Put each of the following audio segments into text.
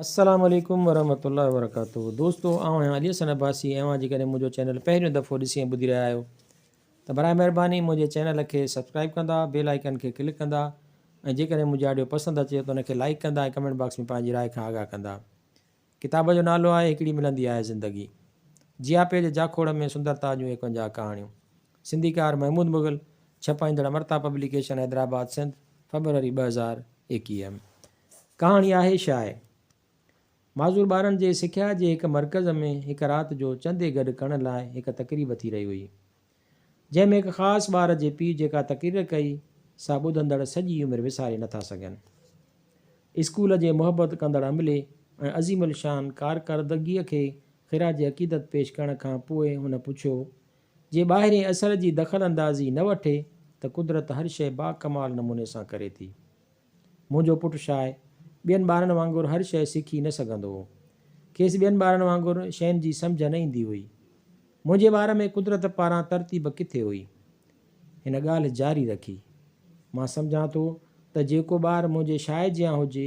السلام عليڪم ورحمة الله وبرڪاته دوستو آئون آهيان علي حسن عباسي ۽ اوهان جيڪڏهن منهنجو چينل پهريون دفعو ڏسي ۽ ٻڌي رهيا آهيو ته برائي مهرباني منهنجي چينل کي سبسڪرائب ڪندا بيل آئيڪن کي ڪلڪ ڪندا ۽ جيڪڏهن منهنجي آڊيو پسند اچي ته ان کي لائيڪ ڪندا ۽ ڪمينٽ باڪس ۾ پنهنجي راء کان آگاهه ڪندا ڪتاب جو نالو آهي هڪڙي ملندي آهي زندگي جياپي جي جاکوڙ ۾ سندرتا جون 51 ڪهاڻيون سنڌيڪار محمود مغل ڇپائيندڙ امرتا پبليڪيشن حيدرآباد سنڌ فبروري 2021 ڪهاڻي آهي شاهه. معذور ٻارن جي سکيا جي هڪ مرڪز ۾ هڪ رات جو چندي گڏ ڪرڻ لاء هڪ تقريب ٿي رهي هئي. جنهن ۾ هڪ خاص ٻار جي پيء جيڪا تقرير ڪئي سا ٻڌندڙ سڄي عمر وساري نٿا سگهن. اسڪول جي محبت ڪندڙ عملي ۽ عظيم الشان ڪارڪردگيء کي خراج عقيدت پيش ڪرڻ کان پوء هن پڇيو، جي ٻاهرين اثر جي دخل اندازي نه وٺي ته قدرت هر شيء باڪمال نموني سان ڪري ٿي. منهنجو پٽ شاهه ٻين ٻارن وانگر هر شيء سکي نه سگهندو هو. کيس ٻين ٻارن وانگر شين جي سمجهه نه ايندي هئي. منهنجي ٻار ۾ قدرت پاران ترتيب ڪٿي هئي؟ هن ڳالهه جاري رکي. مان سمجهان ٿو ته جيڪو ٻار منهنجي شاهه جيان هجي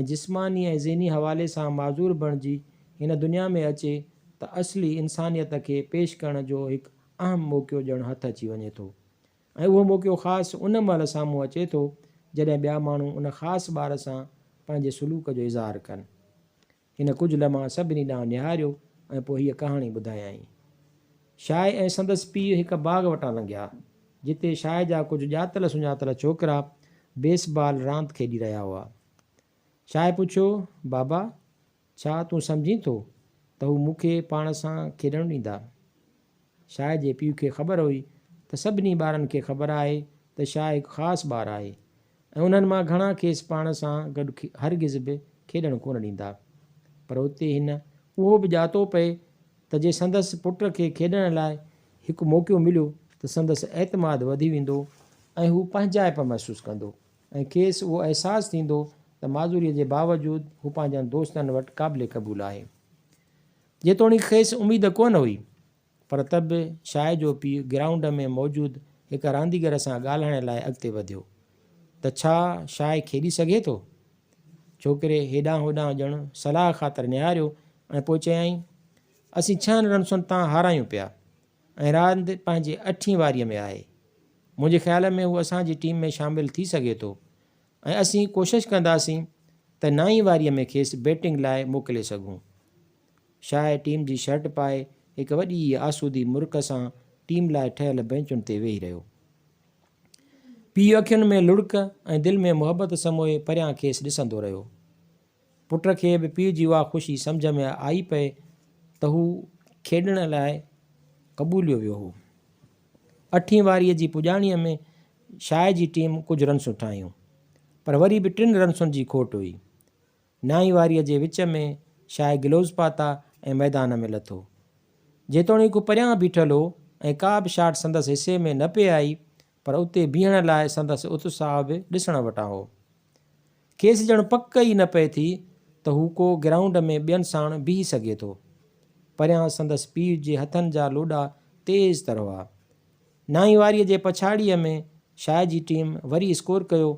۽ جسماني ۽ ذهني حوالي سان معذور بڻجي هن دنيا ۾ اچي ته اصلي انسانيت کي پيش ڪرڻ جو هڪ اهم موقعو ڄڻ هٿ اچي وڃي ٿو. ۽ اهو موقعو خاص ان مهل سامهون اچي ٿو جڏهن ٻيا ماڻهو ان خاص ٻار سان پنهنجي سلوڪ جو اظهار ڪن. هن ڪجهه لمحا سڀني ڏانهن نهاريو ۽ پوء هيء ڪهاڻي ٻڌايائين. شاهه ۽ سندس پيء هڪ باغ وٽان لنگهيا، جتي شاهه جا ڪجهه ڄاتل سڃاتل ڇوڪرا بيس بال راند کيڏي رهيا هئا. شاهه پڇيو، بابا! ڇا تون سمجهين ٿو ته هو مون کي پاڻ سان کيڏڻ ڏيندا؟ شاهه جي پيء کي خبر هئي ته سڀني ٻارن کي خبر آهي ته شاهه هڪ خاص ٻار آهي ۽ انهن مان گهڻا کيس پاڻ سان گڏ هرگز به کيڏڻ ڪونه ڏيندا. پر اتي هن اهو به ڄاتو پئي ته جي سندس پٽ کي کيڏڻ لاء هڪ موقعو مليو ته سندس اعتماد وڌي ويندو ۽ هو پنهنجائپ محسوس ڪندو. ۽ کيس اهو احساس ٿيندو ته معذوريء جي باوجود هو پنهنجن دوستن وٽ قابل قبول آهي. جيتوڻيڪ کيس اميد ڪونه هئي، پر ته به شاهه جو پيء گرائونڊ ۾ موجود هڪ رانديگر سان ڳالهائڻ لاء اڳتي وڌيو ته ڇا شاهه کيڏي سگهي ٿو؟ ڇوڪري هيڏانهن هوڏانهن ڄڻ صلاح خاطر نهاريو ۽ پوء چيائين، اسين ڇهن رنسن تان هارايون پيا. ۽ راند پنهنجي اٺين واريء ۾ آهي. منهنجي خيال ۾ هو اسان جي ٽيم ۾ شامل ٿي سگهي ٿو ۽ اسين ڪوشش ڪنداسين ته نائين واريء ۾ کيس بيٽنگ لاء موڪلي سگهون. شاهه ٽيم جي شرٽ پائي هڪ وڏي آسودي مرڪ سان ٽيم لاء ٺهيل بئنچن تي ويهي رهيو. پيء اکين ۾ لڙڪ ۽ دل ۾ محبت سموئي پريان کيس ڏسندو رهيو. پٽ کي به پيء جي اها خوشي سمجهه ۾ آئي پئي ته هو کيڏڻ لاء قبوليو ويو هو. اٺين واريء جي پڄاڻيء ۾ شاهه جي ٽيم ڪجهه رنسون ٺاهيون، پر وري به ٽن رنسن جي کوٽ هئي. نائين واريء جي وچ ۾ شاهه گلوز پاتا ۽ ميدان ۾ لٿو. جيتوڻيڪ هو پريان بيٺل هو ۽ ڪا به شاٽ سندس حصي ۾ نه پئي آئي، پر اتي بيهڻ لاء سندس اتساهه به ڏسڻ وٽان هو. کيس ڄڻ پڪ ئي نه پئي ٿي ته هو ڪو گرائونڊ ۾ ٻين ساڻ بيهي سگهي ٿو. پريان سندس پيء جي هٿن جا لوڏا تيز تر هئا. نائين واريء جي پڇاڙيء ۾ شاهه جي ٽيم وري اسڪور ڪيو.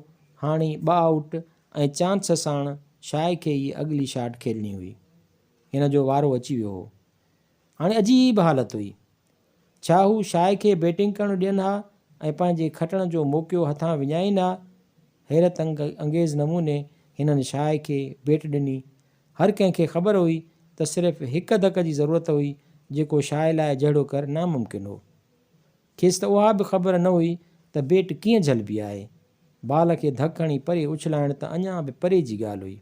هاڻي ٻه آئوٽ ۽ چانس ساڻ شاهه کي ئي اڳلي شاٽ کيڏڻي هئي. هن جو وارو اچي ويو هو. هاڻي عجيب حالت هئي. ڇا هو شاهه کي بيٽنگ ڪرڻ ڏين ها ۽ پنهنجي کٽڻ جو موقعو هٿان وڃائين ها؟ حيرت انگيز نموني هنن شاهه کي بيٽ ڏني. هر ڪنهن کي خبر هئي ته صرف هڪ ڌڪ جي ضرورت هئي جيڪو شاهه لاء جهڙوڪر ناممڪن هو. کيس ته اها به خبر نه هئي ته بيٽ ڪيئن جهلبي آهي. بال کي ڌڪ هڻي پري اڇلائڻ ته اڃا به پري جي ڳالهه هئي.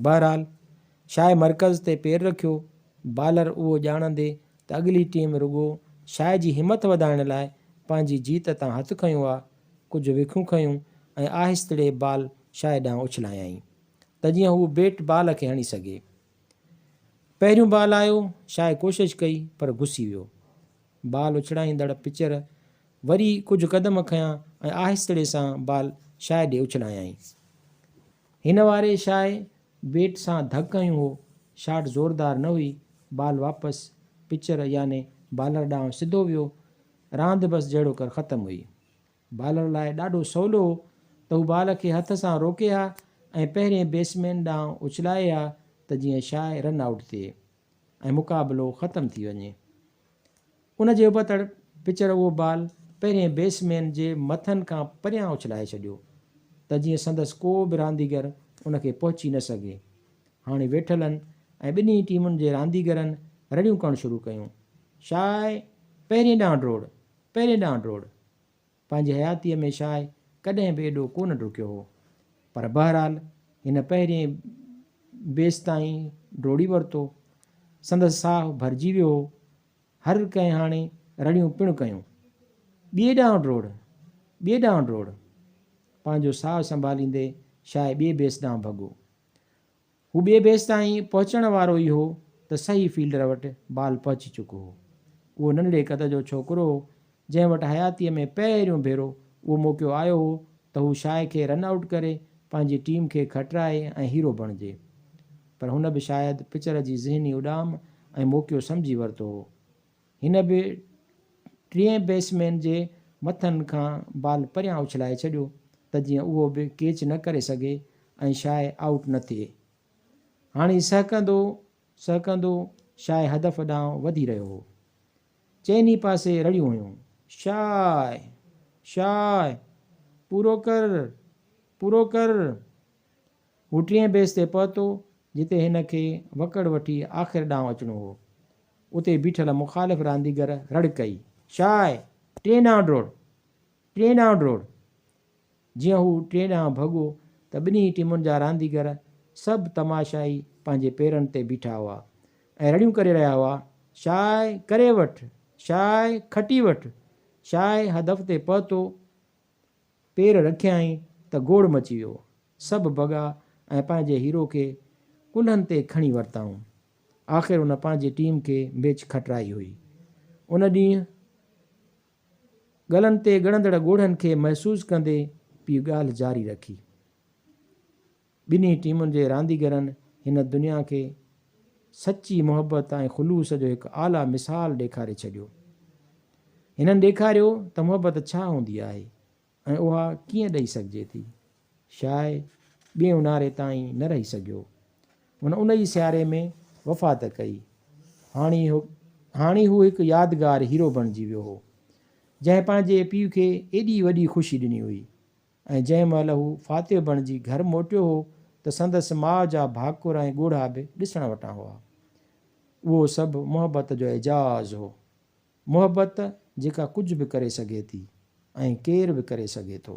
بهرحال شاهه مرڪز تي پير رکيو. بالر اهو ڄاڻندي ته اڳلي ٽيم رڳو شاهه جي همٿ وڌائڻ لاء پنهنجي جيت تان هٿ کنيو آ، ڪجهه وکون کنيون ۽ آهستڙي بال شاهه ڏانهن اڇلايائين ته جيئن هو بيٽ بال کي هڻي سگهي. پهريون بال آيو، شاهه ڪوشش ڪئي پر گسي ويو. بال اڇلائيندڙ پچر وري ڪجهه قدم کنيا ۽ آهستڙي سان بال شاهه ڏي اڇلايائين. هن واري شاهه بيٽ سان ڌڪ هنيو هو، شاٽ زوردار نه هئي، بال واپس پچر يعني بالر ڏانهن سڌو ويو، راند بس جهڙوڪر ختم هئي. بالر لاء ڏاڍو سولو هو ته هو بال کي هٿ سان روڪي ها ۽ پهرين بيسمين ڏانهن اڇلائي ها ته جيئن شاء رن آئوٽ ٿئي ۽ مقابلو ختم ٿي وڃي. ان جي ابتڙ پچر اهو بال پهرين بيس مين جي مٿن کان پريان اڇلائي ڇڏيو ته جيئن سندس ڪو به رانديگر ان کي پهچي نه سگهي. هاڻي ويٺلن ۽ ٻنهي ٽيمن جي رانديگرن رڙيون ڪرڻ شروع ڪيون، شاء پهرين ڏانهن ڊوڙ، پهرين ڏانهن ڊوڙ. پنهنجي حياتيء ۾ شاء ڪڏهن به ايڏو ڪو نه ڊڪيو هو. پر بهرحال هن پهرين بيس تائين ڊوڙي ورتو. سندس ساهه ڀرجي ويو هو. هر ڪنهن هاڻي رڙيون پڻ ڪيون. ٻئي ڏانهن ڊوڙ! ٻئي ڏانهن ڊوڙ! پنهنجو ساهه سنڀاليندي شاء ٻئي بيس ڏانهن ڀڳو. هو ٻئي بيس تائين پهچڻ وارو ئي هو ته صحيح فيلڊر وٽ بال پهچي چڪو هو. اهو ننڍڙي قد جو ڇوڪرو هو، جنهن وٽ حياتيء ۾ پهريون ڀيرو اهو موقعو آيو هو ته هو شاء کي رن آئوٽ ڪري پنهنجي ٽيم کي کٽرائي ۽ هيرو بڻجي. پر هن به شايد پچر جي ذهني اڏام ۽ موقعو سمجهي ورتو هو. هن به ٽئين بيسمين جي مٿن کان بال پريان اڇلائي ڇڏيو ته جيئن اهو به ڪيچ نه ڪري سگهي ۽ شاء آئوٽ نه ٿئي. هاڻي سهڪندو سهڪندو شاء هدف ڏانهن وڌي رهيو هو. چئني پاسي رڙيون هيون، شاء! شاء! پورو ڪر! پورو ڪر! هو ٽئين بيس تي پهتو، جتي هن کي وڪڙ وٺي آخر ڏانهن اچڻو هو. اتي بيٺل مخالف رانديگر رڙ ڪئي، شاء! ٽئين ڏانهن ڊوڙ! ٽئين ڏانهن ڊوڙ! جيئن هو ٽئين ڏانهن ڀڳو ته ٻنهي ٽيمن جا رانديگر سڀ تماشائي پنهنجي پيرن تي بيٺا هئا ۽ رڙيون ڪري رهيا هئا، شاء! ڪري وٺ! شاء! کٽي وٺ! شاء هدف تي پهتو پير رکيائين ته گوڙ مچي ويو. سڀ ڀڳا ۽ پنهنجي هيرو کي ڪلهن تي کڻي ورتائون. آخر هن پنهنجي ٽيم کي ميچ کٽرائي هئي. ان ڏينهن ڳلن تي ڳڙندڙ ڳوڙهن کي محسوس ڪندي پيء ڳالهه جاري رکي. ٻنهي ٽيمن جي رانديگرن هن دنيا کي سچي محبت ۽ خلوص جو هڪ اعليٰ مثال ڏيکاري ڇڏيو. هنن ڏيکاريو ته محبت ڇا هوندي آهي ۽ اها ڪيئن ڏئي سگهجي ٿي. شاء ٻئي اونهاري تائين نه رهي سگهيو. هن ان ئي سياري ۾ وفات ڪئي. هاڻي هو هڪ يادگار هيرو بڻجي ويو هو، جنهن پنهنجي پيء کي ايڏي وڏي خوشي ڏني هئي. ۽ جنهن مهل هو فاتح بڻجي گهر موٽيو هو ته سندس ماء جا ڀاڪر ۽ ڳوڙها به ڏسڻ وٽان هئا. اهو سڀ محبت جو اعجاز هو. محبت جيڪا ڪجهه به ڪري سگهي ٿي ۽ ڪير به ڪري سگهي ٿو.